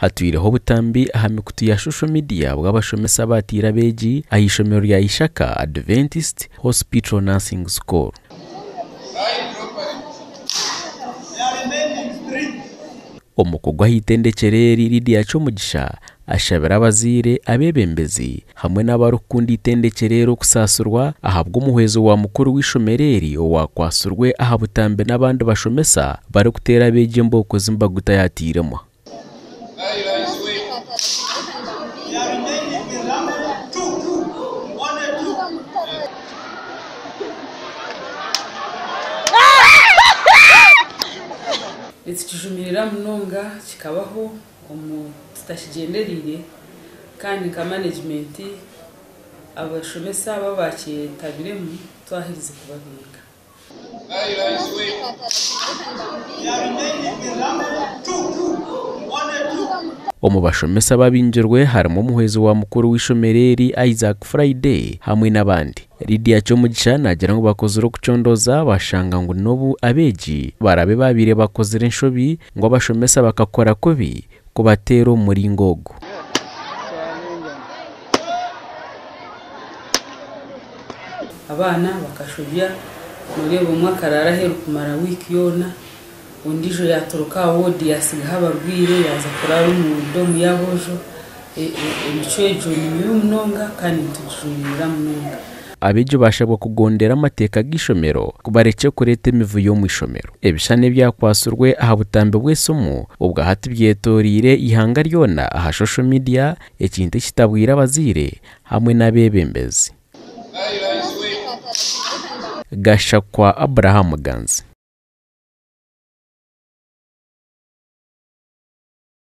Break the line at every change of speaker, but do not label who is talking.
Hatwireho obutambi aha mikutu ya shosho midiya bw'abashomesa abaatiire abeegi aha ishomero rya Ishaka Adventist Hospital Nursing School. Omukugu aha itendekyero eri, Lydia Kyomugisha ashabire abazaire, abeebembezi hamwe n'abarikukunda eitendekyero eri okusaasirwa ahabw'omuhwezi wa mukuru w'eishomero eri owaakwatsirwe aha butambi n'abandi bashomesa barikuteera abeegi embooko zi Mbaguta yaatairemu.
Nitukijumirira munonga kikabaho omu tutakigyendereire kandi nka manegimenti abashomesa abo abakyetabiremu twaherize kubabinga.
Omu bashomesa ababingirwe harimu omuhwezi wa mukuru w'eishomero eri Isaac Friday hamwe n'abandi. Lydia Kyomugisha naagira ngu bakozire okucondooza bashanga ngu n'obu abeegi baraabe baabaire bakozire enshobi ngu abashomesa bakakora kubi kubateera omu muringo ogu.
Abaana bakashobya, noreeba omwe akaraara aheeru kumara wiiki yoona, ondiijo yaatoroka aha woodi yaatsigaho abarwaire yaaza kuraara omu doomu y'aboojo. Emicwe egyo ni mibi munonga kandi nitugijumirira munonga.
Abeegi baashabwa kugondera amateeka g'eishomero ku barekye kureeta emivuyo omu ishomero. Ebishushani ebyakwatsirwe aha butambi bw'esimu obwa hati byetoreire eihanga ryona aha shosho midiya, ekintu ekitabwire abazaire hamwe n'abeebembezi. Gashakwa Abraham Muganzi.